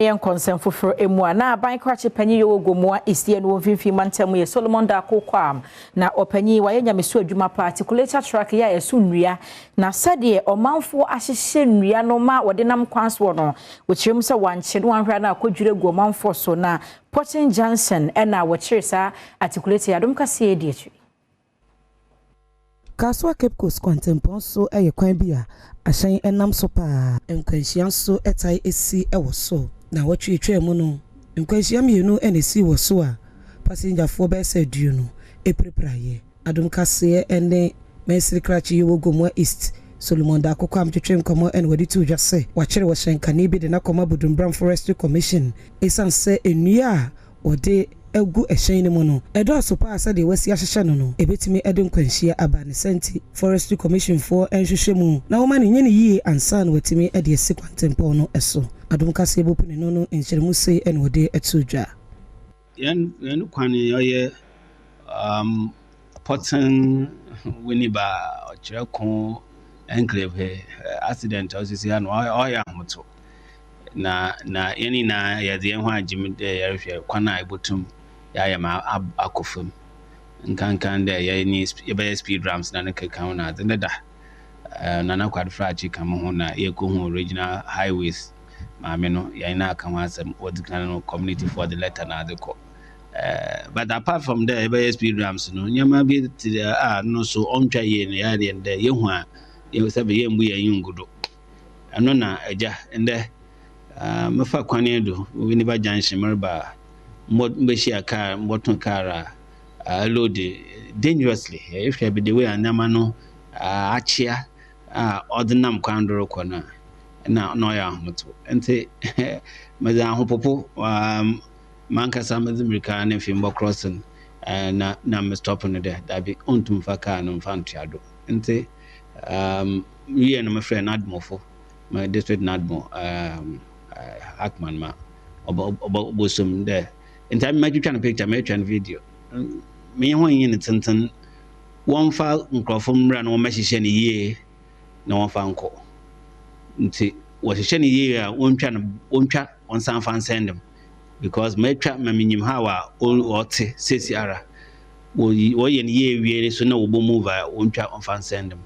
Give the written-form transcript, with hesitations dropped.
Yɛn nkɔnsɛm foforɔ mu a, na aban krakye panyin yɛ wɔ Gomoa East no wɔ Mfimfini Mantam yɛ Solomon Darko Kwam, na ɔpanyin wayɛ nyameso adwuma pa. Articulator truck yɛ a ɛso nnua, na sɛdeɛ ɔmanfoɔ ahyehyɛ nnua no ma wɔde nam kwan soɔ no, wɔkyerɛ mu sɛ wankye no wanhwɛ no akɔdwira gu ɔmanfoɔ so. Na Porton Junction ɛna wɔkyerɛ saa articulator. Adom Kaseɛ di akyiri. Kasoa Cape Coast kwantempɔn so yɛ kwan bi a ahyɛn nam so paa. Nkwanhyia nso tae si wɔ so. Na wɔtwe mu no, nkwanhyia mmienu na esi wɔ so a pasengyafoɔ bɛyɛ sɛ 20 apirapiraeɛ. Adom Kaseɛ ne Mansini Krakye yi wɔ Gomoa East, Solomon Darko Kwam, twetwe nkɔmmɔ ɛna wɔde to dwa sɛ wakyere wɔ hyɛnkani bi de n'akɔma Buduburam Forestry Commission, ɛsiane sɛ nnua a wɔde agu ɛhyɛn no mu no ɛdɔɔso paa. Sɛdeɛ wasi ahyehyɛ no, ɛbɛtumi de nkwanhyia aba ne sɛnti Forestry Commission foɔ nhwehwɛ mu na wɔma no nyɛ no yie ansa na watumi de asi kwantempɔn no so. Adom Kaseɛ bɔ pene no nkyerɛmu sei ɛna wɔde ato dwa. Yɛn kwan ɔyɛ Porton Winneba ɔkyerɛ ko enclave, accident a ɔsisi ha no ɔyɛ ahoto, na yɛn nyinaa yɛdze yɛn ho agye mu dɛ yɛrehwɛ kwan a yɛbɛtum yɛayɛ ma akɔ fam, nkankan dɛ yɛne yɛbɛyɛ speed ramps na ne keka ho na adze ne da. Nana Kwade Frakye ka mo ho na yɛkɔhu Regional Highways maame no, yɛn na aka ho asɛm. Wɔdze kan no community for the letter na adze kɔ. But apart from dɛ yɛbɛyɛ speed ramps no, nneɛma bi te a no so ɔntwa yie no, yɛayɛ deɛ dɛ yɛhu a sɛbi yɛmbu yɛn yi ngu do. Ɛno na agya ndɛ mefa kwan do Winneba Junction mereba a, mbɛhyia car, mbɔto car a load dangerously. Ehwɛ bi the way a nneɛma no akyea a ɔde nam kwan do rekɔ no a, na ɔyɛ ahometo, nti medze ahopopo mankasa medze mirika ne mfe mbɔ crossing na me stop no dɛ dabi, ɔntum fa car no mfa ntoa do. Nti wie no, mefrɛ NADMOfo, my district NADMO Hackman, ma ɔbɔsom dɛ nti matwitwa no picture, matwa no video, menye ho nyi no tenten, wɔmfa nkurɔfo mmra na wɔmmɛhyehyɛ no yie na wɔmfa nkɔ. Nti wɔhyehyɛ no yie a, wɔntwa no, wɔntwa, wɔnsan fa nsɛn dem, because matwa ma menyim how a ɔte sesi ara. Wɔyɛ no yie wie so na wɔbɔ move a, wɔntwa, wɔmfa nsɛn dem.